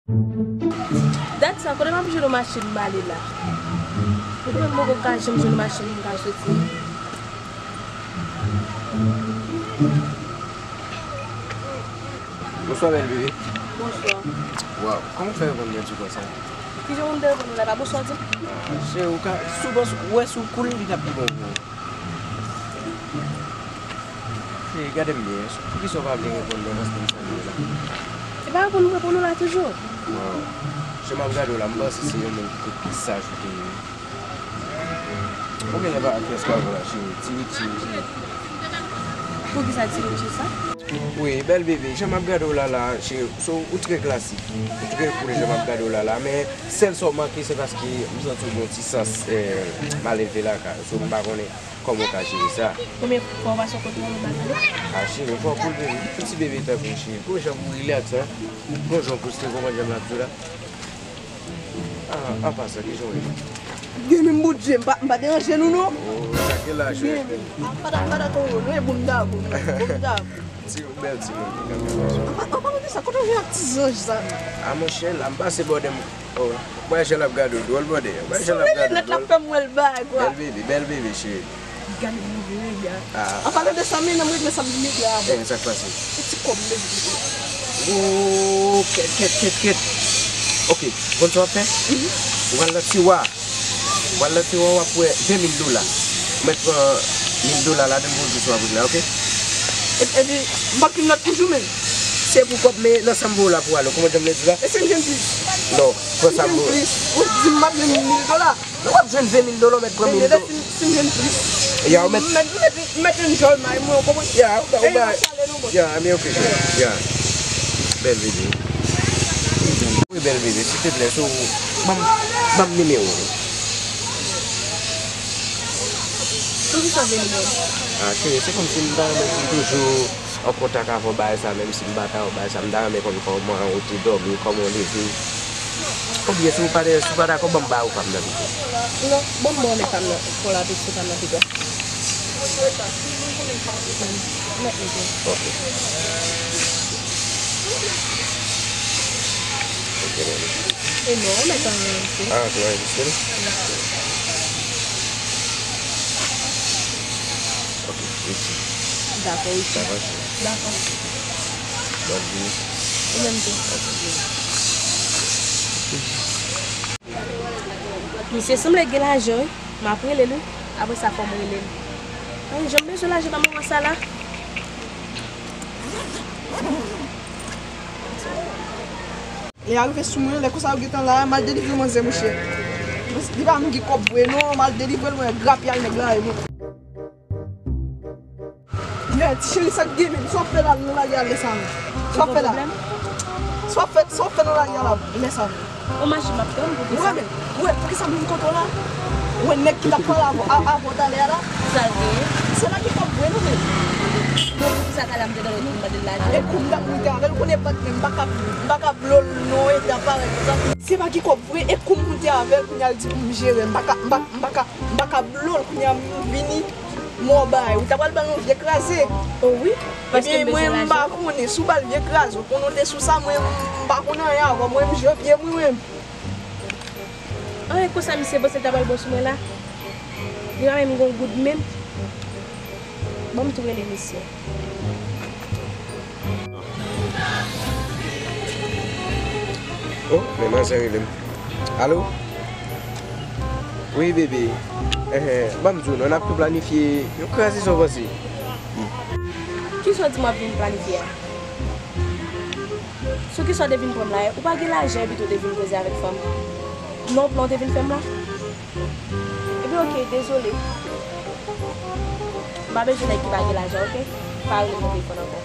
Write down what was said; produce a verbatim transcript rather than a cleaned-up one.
Dat sa, kote m ap jwenn yon machin m ale la? Mwen menm poko ka janm jwenn yon machin pou m ka soti. Bonswa, bèl bebe. Bonswa. Waw, kòman w fè reponn mwen di konsa? Kijan w te reponn ou la, pa bonswa di m? Ah, cheri, ou ka, si w panse, ou wè si w cool, li t ap pi bon pou ou. Cheri, gade m byen, poukisa w pa vle reponn mwen paske m salye w la? Se pa reponn m reponn ou la toujou? Waw. Jan m ap gade w la, m panse se yon moun ki te pi saj ou te ye. Ou genlè pa ak kè esklav la, cheri. Ti Richie, cheri. Poukisa Ti Richie sa? Wi, bèl bebe, jan m ap gade w la la, cheri, so, ou trè klasik. Ou trè cool jan m ap gade w la la, men sèl sa w manke, se paske m santi w gen yon ti sans, eh, malelve lakay ou. So, m pa konnen kòman w ka jere sa. Konbyen fwa w pase yon kote w nan bal la? Ah, cheri, fò w cool, bebe. Yon ti bebe tankou w, cheri. Gon jan pou w relax, hein. Gon jan pou w stay, konprann jan m ap di w la. Ah, an pasan, kijan w ye? Gen menm bout je, m pa, m pa deranje nou, non. Oh, sa gen la, cheri. Gen menm. Ah, pa ta, pa ta tonbe, non, e bon m dakò, bon m dakò. Ti, bèl timoun ki kanpe. An pa, an palan de sa, kote w jwenn ak ti zanj sa? Ah, monchè, la, m pase bò de m. Oh, mwen jan l ap gade w dwòl, bòdè. Mwen jan l ap gade w dwòl. Sou lunet l ap fè m wè l bagay, kwa. Bèl bebe, bèl bebe, cheri. Gade move rega. Ah. An palan de sa, men, nan m regle sa m di nèg la, bon. Eh, sa k pase? Se ti kòb m bezwen. Oh, kèt, kèt, kèt, kèt. Ok, konn sa w ap fè? Mhm. Ou pral nan tiwa. Ou pral nan tiwa, w ap wè ven mil dola. Ou mèt pran mil dola ladan l pou w jwe sou abrik la, ok? E, epi, m pa k nòt toujou menm. Se pou kòb, men nan sa m voye w la pou w ale, w konprann jan m vle di w la? E si m jwenn plis? Non, pran sa m voye w. Si m jwenn plis, ou di m m ap jwenn mil dola. Ou ap jwenn ven mil dola, ou mèt pran mil dola. Si m, si m jwenn plis. Ya, ou mèt. M mèt, m mèt, m mèt enjoy may mwen, ou konprann? Ya, ou ba, ou ba. Ya, mi ok, cheri. Ya. Bèl bebe. Wi, bèl bebe, silteplè, so, ban m, ban m nimewo w. Poukisa w vle nimewo m? Ah, cheri, se kòmsi m ta renmen pou m toujou an kontak avè w, bagay sa, menm si m pa ta wè w, bagay sa, m ta renmen konn kòman ou te dòmi, kòman w leve. Oubyen si w pa, si w pa dakò, ban m ba ou pa m nan pito. Non, ban m ba w men pa m nan, pou la pito pa m nan pito. Mèt li tou. Ok. Ok, mèt li. E non, mèt anrejistre. Ah, tou anrejistre? Ok, Richie. Dakò, Richie. Dakò, cheri. Dakò. Bòn jounen. Ou menm tou. Misye sanble gen lajan, wi. M ap rele l, wi. Apre sa, fò m rele l. Ay, jan m bezwen lajan nan moman sa la. Lè a rive sou mwen, lè konsa yo gentan la, m al delivre manzè, monchè. Li pa menm gen kòb vre non, m al delivre l, mwen grapyay nèg la, e bon. Yeah, ti cheri, sa k gen menm? Sa w ap fè la nan lari a lè sa menm? Sa w ap fè la? Sa w ap fè, sa w ap fè nan lari a la lè sa menm? Ou mache m ap tann pou ki sa? Ou wè, ou wè, poukisa m vin kote w la? Ou wè nèg ki t ap pale avè w, a, avè w talè a la? Sa l genyen? Se la ki kòb vre nou menm. Bon, poukisa talè a m te tande w mande l lajan? E kou m t ap monte avè l, ou konnen pa t menm, m pa ka, m pa ka blo l non, e t ap parèt konsa. Se pa ki kòb vre, e kou m monte avè l, kounye a l di pou m jere, m pa ka, m pa, m pa ka, m pa ka blo l, kounye a m vini. Mò bay, ou ta pral ba l yon vye kraze. O wi, paske m bezwen lajan. Ebyen, mwen, m pa konnen si w ba l vye kraze, ou konnen w te sou sa, mwen, m pa konn anyen avè w, mwen, m jwe pye m, wi, mwen. Anyen konsa, misye panse l ta pral bon sou mwen la. Li pa menm gon goud menm. Ban m tou rele misye. Oh, men manzè rele m. Alo? Wi, bebe. Enhen, ban m di w non, n ap tou planifye yon kraze, sa w panse? Kisa w di m w ap vin planifye a? Sou kisa w te vin pran m la? Ou pa gen lajan epi tou w te vin koze avèk fanm. Non, plan w te vin fè m la? Ebyen, oke, dezole. M pa bezwen nèg ki pa gen lajan, oke? Pa rele m nan telefòn ankò.